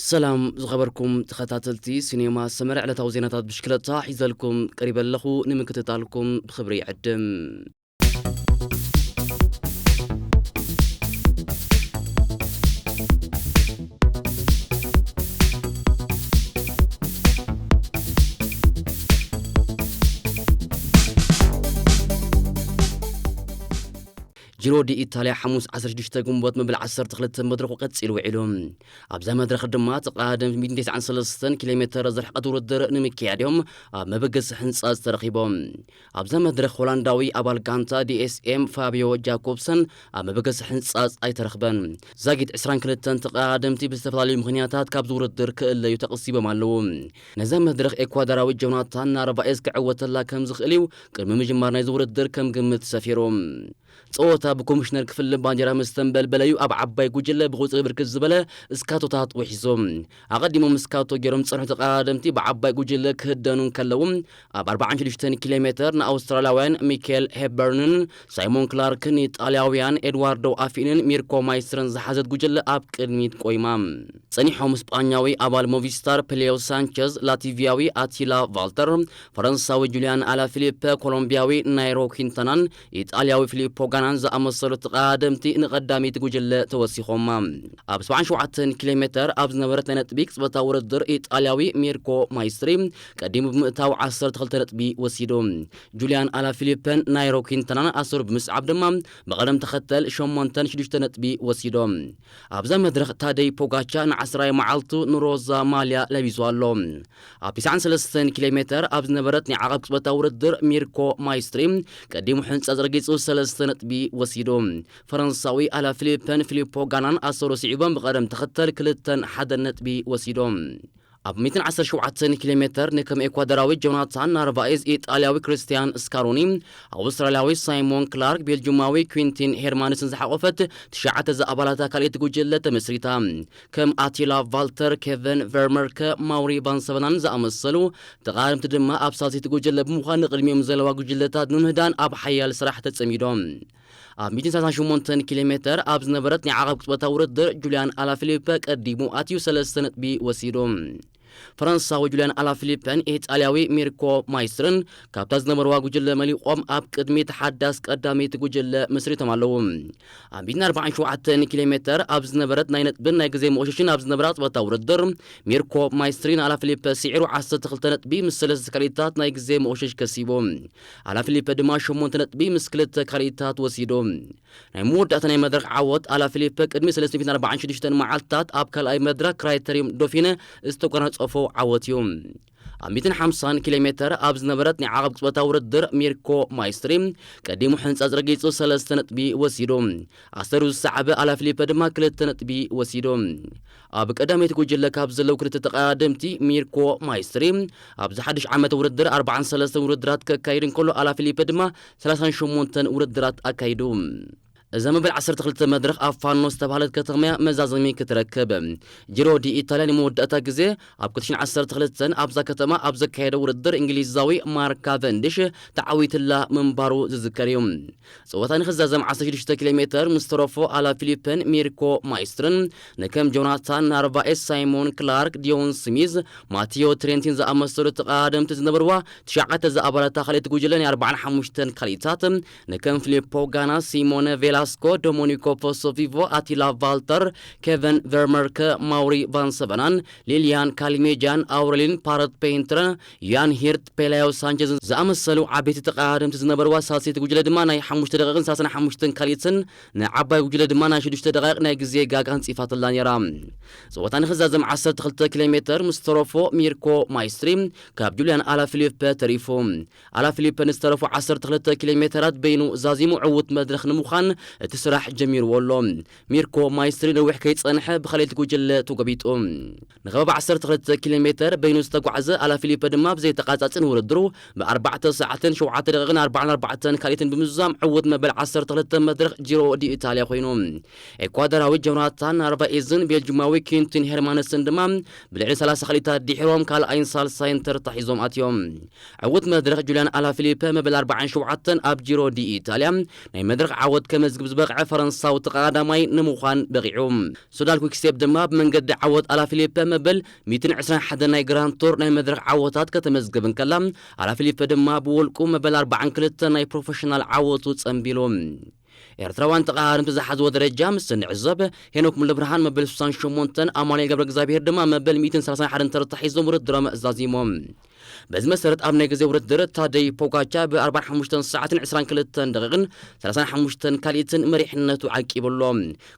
ሰላም ዝኸበርኩም ተኸታተልቲ ሲኔማ ሰመረ፣ ዕለታዊ ዜናታት ብሽክለታ ሒዘልኩም ቀሪበ ኣለኹ። ንምክትታልኩም ብኽብሪ ይዕድም። ጂሮ ዲ ኢታልያ ሓሙስ ዓሰርተ ሽዱሽተ ግንቦት መበል ዓሰርተ ክልተ መድረኹ ቀጺሉ ውዒሉ። ኣብዛ መድረኽ ድማ ተቐዳደምቲ ሚእትን ተስዓን ሰለስተን ኪሎ ሜተር ዝርሕቐት ውድድር ንምክያድ እዮም ኣብ መበገሲ ህንጻ ዝተረኺቦም። ኣብዛ መድረኽ ሆላንዳዊ ኣባል ጋንታ ዲ ኤስ ኤም ፋብዮ ጃኮብሰን ኣብ መበገሲ ህንጻ ኣይተረኽበን። ዛጊት ዕስራን ክልተን ተቐዳደምቲ ብዝተፈላለዩ ምኽንያታት ካብዚ ውድድር ክእለዩ ተቐሲቦም ኣለዉ። ነዛ መድረኽ ኤኳዶራዊ ጆናታን ናርቫኤዝ ክዕወተላ ከም ዝኽእል እዩ ቅድሚ ምጅማር ናይዚ ውድድር ከም ግምት ሰፊሩ። ጸወታ ብኮሚሽነር ክፍሊ ባንዴራ ምስ ተንበልበለዩ ኣብ ዓባይ ጉጅለ ብቑጽሪ ብርክት ዝበለ እስካቶታት ውሒዙ። ኣቐዲሞም እስካቶ ገይሮም ዝጸንሑ ተቐዳደምቲ ብዓባይ ጉጅለ ክህደኑ እንከለዉ፣ ኣብ ኣርባዓን ሽዱሽተን ኪሎ ሜተር ንኣውስትራልያውያን ሚኬል ሄበርንን ሳይሞን ክላርክን፣ ንጣልያውያን ኤድዋርዶ ኣፊንን ሚርኮ ማይስትርን ዝሓዘት ጉጅለ ኣብ ቅድሚት ቆይማ። ጸኒሖም ስጳኛዊ ኣባል ሞቪስታር ፔሌዮ ሳንቸዝ፣ ላቲቪያዊ ኣቲላ ቫልተር፣ ፈረንሳዊ ጁልያን ኣላፊሊፐ፣ ኮሎምቢያዊ ናይሮ ኪንታናን ኢጣልያዊ ፊሊፖ ጋናን ዝኣመሰሉ ተቐዳደምቲ ንቐዳመይቲ ጉጅለ ተወሲኾማ። ኣብ ሰብዓን ሸውዓተን ኪሎ ሜተር ኣብ ዝነበረት ናይ ነጥቢ ቅጽበታዊ ውድድር፣ ኢጣልያዊ ሚርኮ ማይስትሪ ቀዲሙ ብምእታው ዓሰርተ ክልተ ነጥቢ ወሲዱ። ጁልያን ኣላፊሊፐን ናይሮ ኪንታናን ኣሰሩ ብምስዓብ ድማ ብቐደም ተኸተል ሸሞንተን ሽዱሽተ ነጥቢ ወሲዶም። ኣብዛ መድረኽ ታደይ ፖጋቻ ንዓስራይ መዓልቱ ንሮዛ ማልያ ለቢሱ ኣሎ። ኣብ ተስዓን ሰለስተን ኪሎ ሜተር ኣብ ዝነበረት ናይ ዓቐብ ቅጽበታዊ ውድድር፣ ሚርኮ ማይስትሪ ቀዲሙ ሕንጻ ዘርጊጹ ሰለስተ ነጥቢ ወሲዱ። ፈረንሳዊ ኣላ ፊሊፐን ፊሊፖ ጋናን ኣሰሩ ስዒቦም ብቐደም ተኸተል ክልተን ሓደን ነጥቢ ወሲዶም። ኣብ ሚእትን ዓሰርተ ሸውዓተን ኪሎ ሜተር ንከም ኤኳዶራዊ ጆናታን ናርቫኤዝ፣ ኢጣልያዊ ክርስቲያን ስካሮኒ፣ ኣውስትራልያዊ ሳይሞን ክላርክ፣ ቤልጁማዊ ኩንቲን ሄርማንስን ዝሓቖፈት ትሽዓተ ዝኣባላታ ካልኣይቲ ጉጅለ ተመስሪታ። ከም ኣቲላ ቫልተር፣ ኬቨን ቨርመርከ፣ ማውሪ ቫንሰቨናን ዝኣመሰሉ ተቓረምቲ ድማ ኣብ ሳልሰይቲ ጉጅለ ብምዃን ንቕድሚኦም ዘለዋ ጉጅለታት ንምህዳን ኣብ ሓያል ስራሕ ተጸሚዶም። ኣብ ሚእትን ሰላሳን ሸሞንተን ኪሎ ሜተር ኣብ ዝነበረት ናይ ዓቐብ ቅጽበታዊ ውድድር፣ ጁልያን ኣላፊሊፐ ቀዲሙ ኣትዩ ሰለስተ ነጥቢ ወሲዱ። ፈረንሳዊ ጁልያን ኣላፊሊፐን ኢጣልያዊ ሚርኮ ማይስትርን ካብታ ዝነበርዋ ጉጅለ መሊቖም ኣብ ቅድሚት ሓዳስ ቀዳመይቲ ጉጅለ መስሪቶም ኣለዉ። ኣብ ሚእትን ኣርባዓን ሸውዓተን ኪሎ ሜተር ኣብ ዝነበረት ናይ ነጥብን ናይ ግዜ መቑሸሽን ኣብ ዝነበራ ቅጽበታዊ ውድድር፣ ሚርኮ ማይስትሪ ንኣላፊሊፐ ስዒሩ ዓሰርተ ክልተ ነጥቢ ምስ ሰለስተ ካልኢታት ናይ ግዜ መቑሸሽ ከሲቡ። ኣላፊሊፐ ድማ ሸሞንተ ነጥቢ ምስ ክልተ ካልኢታት ወሲዱ። ናይ መወዳእታ ናይ መድረኽ ዓወት ኣላፊሊፐ ቅድሚ ሰለስተ ሚእትን ኣርባዓን ሽዱሽተን መዓልትታት ኣብ ካልኣይ መድረኽ ክራይተሪዩም ዶፊነ ዝተጎናጸፎ ዓወት እዩ። ኣብ ሚእትን ሓምሳን ኪሎ ሜተር ኣብ ዝነበረት ናይ ዓቐብ ቅጽበታዊ ውድድር፣ ሚርኮ ማይስትሪ ቀዲሙ ሕንጻጽ ረጊጹ ሰለስተ ነጥቢ ወሲዱ። ኣሰሩ ዝሰዓበ ኣላፊሊፐ ድማ ክልተ ነጥቢ ወሲዱ። ኣብ ቀዳመይቲ ጉጅለ ካብ ዘለዉ ክልተ ተቐዳደምቲ፣ ሚርኮ ማይስትሪ ኣብዚ ሓድሽ ዓመት ውድድር ኣርባዓን ሰለስተን ውድድራት ከካይድ እንከሎ፣ ኣላፊሊፐ ድማ ሰላሳን ሸሞንተን ውድድራት ኣካይዱ። እዛ መበል ዓሰርተ ክልተ መድረኽ ኣብ ፋኖ ዝተባህለት ከተማ እያ መዛዘሚ ክትረክብ። ጂሮ ዲ ኢታልያ ንመወዳእታ ግዜ ኣብ ክልተ ሽሕን ዓሰርተ ክልተን ኣብዛ ከተማ ኣብ ዘካየደ ውድድር፣ እንግሊዛዊ ማርክ ካቨንዲሽ ተዓዊትላ ምንባሩ ዝዝከር እዩ። ጸወታ ንኽዛዘም ዓሰርተ ሽዱሽተ ኪሎ ሜተር ምስ ተረፎ፣ ኣላ ፊሊፐን ሚርኮ ማይስትርን ንከም ጆናታን ናርቫኤስ፣ ሳይሞን ክላርክ፣ ዲዮን ስሚዝ፣ ማቲዮ ትሬንቲን ዝኣመሰሉ ተቐዳደምቲ ዝነበርዋ ትሽዓተ ዝኣባላታ ካልኣይቲ ጉጅለ ናይ ኣርባዓን ሓሙሽተን ካልኢታት ንከም ፊሊፖ ጋና፣ ሲሞነ ቬላስኮ፣ ዶሞኒኮ ፖሶቪቮ፣ ኣቲላ ቫልተር፣ ኬቨን ቨርመርከ፣ ማውሪ ቫንሰቨናን፣ ሊልያን ካሊሜጃን፣ ኣውረሊን ፓረት ፔይንትረ፣ ያን ሂርት፣ ፔላዮ ሳንቸዝን ዝኣመሰሉ ዓበይቲ ተቐዳደምቲ ዝነበርዋ ሳልሰይቲ ጉጅለ ድማ ናይ ሓሙሽተ ደቂቕን ሰላሳን ሓሙሽተን ካልኢትን ንዓባይ ጉጅለ ድማ ናይ ሽዱሽተ ደቂቕ ናይ ግዜ ጋጋ ኣንጺፋትላ ነይራ። ጸወታ ንኽዛዘም ዓሰርተ ክልተ ኪሎ ሜተር ምስ ተረፎ፣ ሚርኮ ማይስትሪ ካብ ጁልያን ኣላፊሊፐ ተሪፉ። ኣላፊሊፐ ንዝተረፉ ዓሰርተ ክልተ ኪሎ ሜተራት በይኑ ዛዚሙ ዕዉት መድረኽ ንምዃን እቲ ስራሕ ጀሚርዎ ኣሎ። ሚርኮ ማይስትሪ ነዊሕ ከይጸንሐ ብኻልኣይቲ ጉጅለ ተጎቢጡ። ንኸባቢ ዓሰርተ ክልተ ኪሎ ሜተር በይኑ ዝተጓዕዘ ኣላፊሊፐ ድማ ብዘይተቓጻጽን ውድድሩ ብኣርባዕተ ሰዓትን ሸውዓተ ደቂቕን ኣርባዓን ኣርባዕተን ካልኢትን ብምዝዛም ዕዉት መበል ዓሰርተ ክልተ መድረኽ ጂሮ ዲ ኢታልያ ኮይኑ። ኤኳዶራዊ ጆናታን ናርቫኤዝን ቤልጅማዊ ኪንቲን ሄርማንስን ድማ ብልዕሊ ሰላሳ ካልኢታት ድሒሮም ካልኣይን ሳልሳይን ተርታ ሒዞም ኣትዮም። ዕዉት መድረኽ ጁልያን ኣላፊሊፐ መበል ኣርባዓን ሸውዓተን ኣብ ጂሮ ዲ ኢታልያ ናይ መድረኽ ዓወት ከመዘ ክመዝግብ ዝበቕዐ ፈረንሳዊ ተቐዳዳማይ ንምዃን በቒዑ። ሶዳል ኩክስቴፕ ድማ ብመንገዲ ዓወት ኣላፊሊፐ መበል ሚእትን ዕስራን ሓደን ናይ ግራንድ ቱር ናይ መድረኽ ዓወታት ከተመዝግብ እንከላ፣ ኣላፊሊፐ ድማ ብውልቁ መበል ኣርባዓን ክልተን ናይ ፕሮፌሽናል ዓወቱ ጸንቢሉ። ኤርትራውያን ተቐዳደምቲ ዝሓዝዎ ደረጃ ምስ እንዕዘብ፣ ሄኖክ ሙሉብርሃን መበል ስሳን ሸሞንተን፣ ኣማኑኤል ገብረ እግዚኣብሔር ድማ መበል ሚእትን ሰላሳን ሓደን ተርታ ሒዞም ውድድሮም ዛዚሞም። በዚ መሰረት ኣብ ናይ ግዜ ውድድር ታደይ ፖጋቻ ብ ኣርባዓን ሓሙሽተን ሰዓትን ዕስራን ክልተን ደቂቕን ሰላሳን ሓሙሽተን ካልኢትን መሪሕነቱ ዓቂቡ ኣሎ።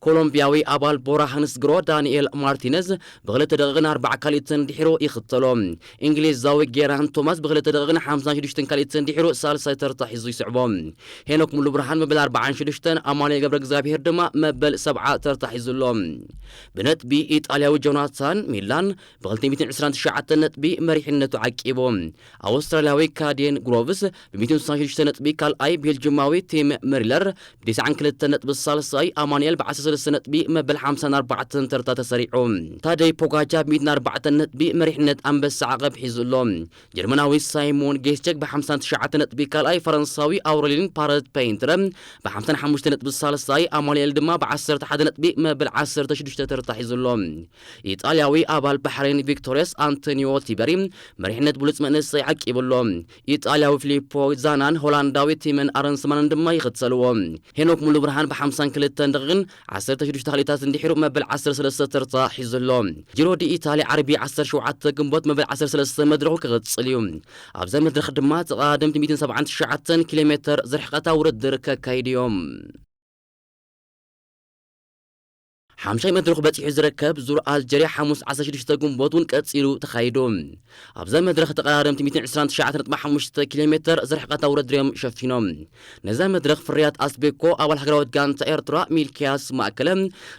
ኮሎምቢያዊ ኣባል ቦራ ሃንስግሮ ዳንኤል ማርቲነዝ ብክልተ ደቂቕን ኣርባዓ ካልኢትን ድሒሩ ይኽተሎ። እንግሊዛዊ ጌራን ቶማስ ብክልተ ደቂቕን ሓምሳን ሽዱሽተን ካልኢትን ድሒሩ ሳልሳይ ተርታ ሒዙ ይስዕቦ። ሄኖክ ሙሉብርሃን መበል ኣርባዓን ሽዱሽተን፣ ኣማኑኤል ገብረ እግዚኣብሔር ድማ መበል ሰብዓ ተርታ ሒዙ ኣሎ። ብነጥቢ ኢጣልያዊ ጆናታን ሚላን ብ ክልተ ሚእትን ዕስራን ትሽዓተን ነጥቢ መሪሕነቱ ዓቂቡ። ኣውስትራልያዊ ካዴን ግሮቭስ ብ ሚእትን ስሳን ሽዱሽተ ነጥቢ ካልኣይ፣ ቤልጅማዊ ቲም መሪለር ብ ተስዓን ክልተን ነጥቢ ሳልሳይ፣ ኣማኑኤል ብ ዓሰርተ ሰለስተ ነጥቢ መበል ሓምሳን ኣርባዕተን ተርታ ተሰሪዑ። ታደይ ፖጋቻ ብ ሚእትን ኣርባዕተን ነጥቢ መሪሕነት ኣንበሳ ዓቐብ ሒዙ ኣሎ። ጀርመናዊ ሳይሞን ጌስቸክ ብ ሓምሳን ትሽዓተን ነጥቢ ካልኣይ፣ ፈረንሳዊ ኣውረሊን ፓረት ፔይንትረ ብ ሓምሳን ሓሙሽተ ነጥቢ ሳልሳይ፣ ኣማኑኤል ድማ ብ ዓሰርተ ሓደ ነጥቢ መበል ዓሰርተ ሽዱሽተ ተርታ ሒዙ ኣሎ። ኢጣልያዊ ኣባል ባሕሬን ቪክቶሪያስ ኣንቶኒዮ ቲበሪ መሪሕነት ብሉጽ መንእሰይ ዓቂቡ ኣሎ። ኢጣልያዊ ፊሊፖ ዛናን ሆላንዳዊ ቲመን ኣረንስማንን ድማ ይኽተልዎ። ሄኖክ ሙሉብርሃን ብ ሓምሳን ክልተን ደቂቕን ዓሰርተ ሽዱሽተ ካልኢታት እንድሒሩ መበል ዓሰርተ ሰለስተ ተርታ ሒዙ ኣሎ። ጂሮ ዲ ኢታሊ ዓርቢ ዓሰርተ ሸውዓተ ግንቦት መበል ዓሰርተ ሰለስተ መድረኹ ክቕጽል እዩ። ኣብዛ መድረኽ ድማ ተቐዳደምቲ ሚእትን ሰብዓን ትሽዓተን ኪሎ ሜተር ዝርሕቐታ ውድድር ከካይዱ እዮም። ሓምሻይ መድረኹ በጺሑ ዝርከብ ዙር ኣልጀርያ ሓሙስ ዓሰርተ ሽዱሽተ ግንቦት እውን ቀጺሉ ተኻይዱ። ኣብዛ መድረኽ ተቐዳደምቲ ሚእትን ዕስራን ትሽዓተን ነጥቢ ሓሙሽተ ኪሎ ሜተር ዝርሕቐታ ውድድር እዮም ሸፊኖም። ነዛ መድረኽ ፍርያት ኣስቤኮ ኣባል ሃገራዊት ጋንታ ኤርትራ ሚልክያስ ማእከለ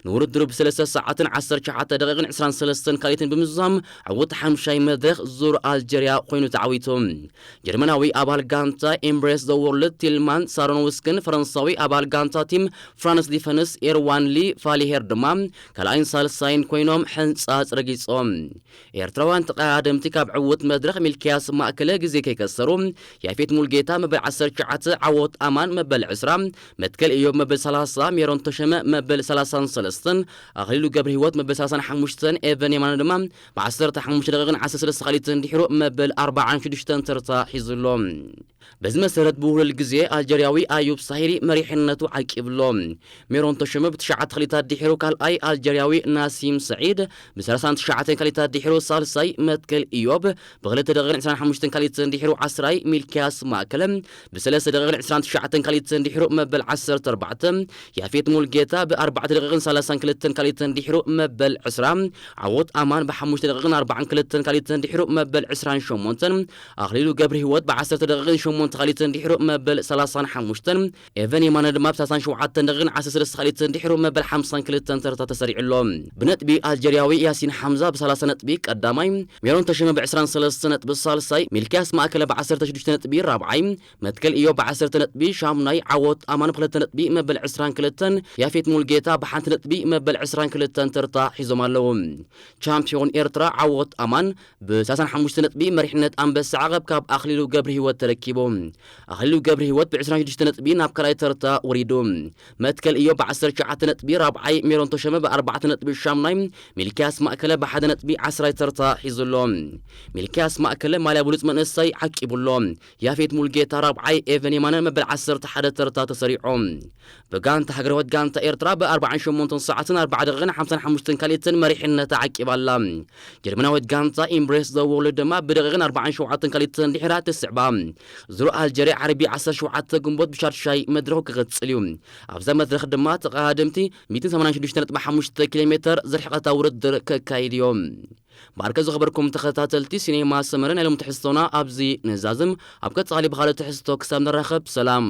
ንውድድሩ ብሰለስተ ሰዓትን ዓሰርተ ሸውዓተ ደቂቕን ዕስራን ሰለስተን ካልኢትን ብምዝዛም ዕዉት ሓምሻይ መድረኽ ዙር ኣልጀርያ ኮይኑ ተዓዊቱ። ጀርመናዊ ኣባል ጋንታ ኤምብሬስ ዘ ወርልድ ቲልማን ሳሮኖውስክን ፈረንሳዊ ኣባል ጋንታ ቲም ፍራንስ ዲፈንስ ኤርዋን ሊ ፋሊሄር ድማ ካልኣይን ሳልሳይን ኮይኖም ሕንጻጽ ረጊጾም። ኤርትራውያን ተቐዳደምቲ ካብ ዕዉት መድረኽ ሚልክያስ ማእከለ ግዜ ከይከሰሩ፣ ያፌት ሙልጌታ መበል ዓሰርተ ትሽዓተ፣ ዓወት ኣማን መበል ዕስራ፣ መትከል ኢዮብ መበል ሰላሳ፣ ሜሮን ተሸመ መበል ሰላሳን ሰለስተን፣ ኣኽሊሉ ገብረ ህይወት መበል ሰላሳን ሓሙሽተን፣ ኤቨን የማነ ድማ ብ ዓሰርተ ሓሙሽተ ደቂቕን ዓሰርተ ሰለስተ ካልኢትን ድሒሩ መበል ኣርባዓን ሽዱሽተን ተርታ ሒዙ ኣሎ። በዚ መሰረት ብውህሉል ግዜ ኣልጀርያዊ ኣዩብ ሳሂሪ መሪሕነቱ ዓቂቡ ኣሎ። ሜሮን ተሾመ ብትሽዓተ ካልኢታት ድሒሩ ካልኣይ፣ ኣልጀርያዊ ናሲም ሰዒድ ብሰላሳን ትሽዓተን ካልኢታት ድሒሩ ሳልሳይ፣ መትከል ኢዮብ ብክልተ ደቂቕን ዕስራን ሓሙሽተን ካልኢትን ድሒሩ ዓስራይ፣ ሚልክያስ ማእከለ ብሰለስተ ደቂቕን ዕስራን ትሽዓተን ካልኢትን ድሒሩ መበል ዓሰርተ ኣርባዕተ፣ ያፌት ሙልጌታ ብኣርባዕተ ደቂቕን ሰላሳን ክልተን ካልኢትን ድሒሩ መበል ዕስራ፣ ዓወት ኣማን ብሓሙሽተ ደቂቕን ኣርባዓን ክልተን ካልኢትን ድሒሩ መበል ዕስራን ሸሞንተን፣ ኣኽሊሉ ገብረ ህይወት ብዓሰርተ ደቂቕን ሸሞንተ ካልኢትን ድሒሩ መበል ሰላሳን ሓሙሽተን፣ ኤቨን የማነ ድማ ብሰላሳን ሸውዓተን ደቂቕን ዓሰርተ ሰለስተ ካልኢትን ድሒሩ መበል ሓምሳን ክልተን ተርታ ተሰሪዑ ኣሎ። ብነጥቢ ኣልጀርያዊ ያሲን ሓምዛ ብሰላሳ ነጥቢ ቀዳማይ፣ ሜሮን ተሸመ ብዕስራን ሰለስተ ነጥቢ ሳልሳይ፣ ሚልክያስ ማእከለ ብዓሰርተ ሽዱሽተ ነጥቢ ራብዓይ፣ መትከል ኢዮብ ብዓሰርተ ነጥቢ ሻሙናይ፣ ዓወት ኣማን ብክልተ ነጥቢ መበል ዕስራን ክልተን፣ ያፌት ሙልጌታ ብሓንቲ ነጥቢ መበል ዕስራን ክልተን ተርታ ሒዞም ኣለዉ። ቻምፒዮን ኤርትራ ዓወት ኣማን ብሰላሳን ሓሙሽተ ነጥቢ መሪሕነት ኣንበሳ ዓቐብ ካብ ኣኽሊሉ ገብረ ህይወት ተረኪቡ። ኣኽሊሉ ገብረ ህይወት ብዕስራን ሽዱሽተ ነጥቢ ናብ ካልኣይ ተርታ ወሪዱ። መትከል ኢዮብ ብዓሰርተ ትሽዓተ ነጥቢ ራብዓይ፣ ሜሮን ተሾመ ብኣርባዕተ ነጥቢ ሻሙናይ፣ ሚልክያስ ማእከለ ብሓደ ነጥቢ ዓስራይ ተርታ ሒዙ ኣሎ። ሚልክያስ ማእከለ ማልያ ብሉጽ መንእሰይ ዓቂቡ ኣሎ። ያፌት ሙልጌታ ራብዓይ፣ ኤቨን የማነ መበል ዓሰርተ ሓደ ተርታ ተሰሪዖም። ብጋንታ ሃገራዊት ጋንታ ኤርትራ ብኣርባዓን ሸሞንተን ሰዓትን ኣርባዓ ደቂቕን ሓምሳን ሓሙሽተን ካልኢትን መሪሕነታ ዓቂባ ኣላ። ጀርመናዊት ጋንታ ኢምብሬስ ዘ ወርልድ ድማ ብደቂቕን ኣርባዓን ሸውዓተን ካልኢትን ድሒራ ትስዕባ። ዙር ኣልጀርያ ዓርቢ ዓሰርተ ሸውዓተ ግንቦት ብሻድሻይ መድረኹ ክቕጽል እዩ። ኣብዛ መድረኽ ድማ ተቐዳደምቲ ሚእትን ሰማንያን ሽዱሽተ ነጥቢ ሓሙሽተ ኪሎ ሜተር ዝርሕቐታ ውድድር ከካይድ እዮም። ባርከ ዝኸበርኩም ተኸታተልቲ ሲኔማ ሰመረ፣ ናይ ሎም ትሕዝቶና ኣብዚ ንዛዝም። ኣብ ቀጻሊ ብኻልእ ትሕዝቶ ክሳብ ንራኸብ ሰላም።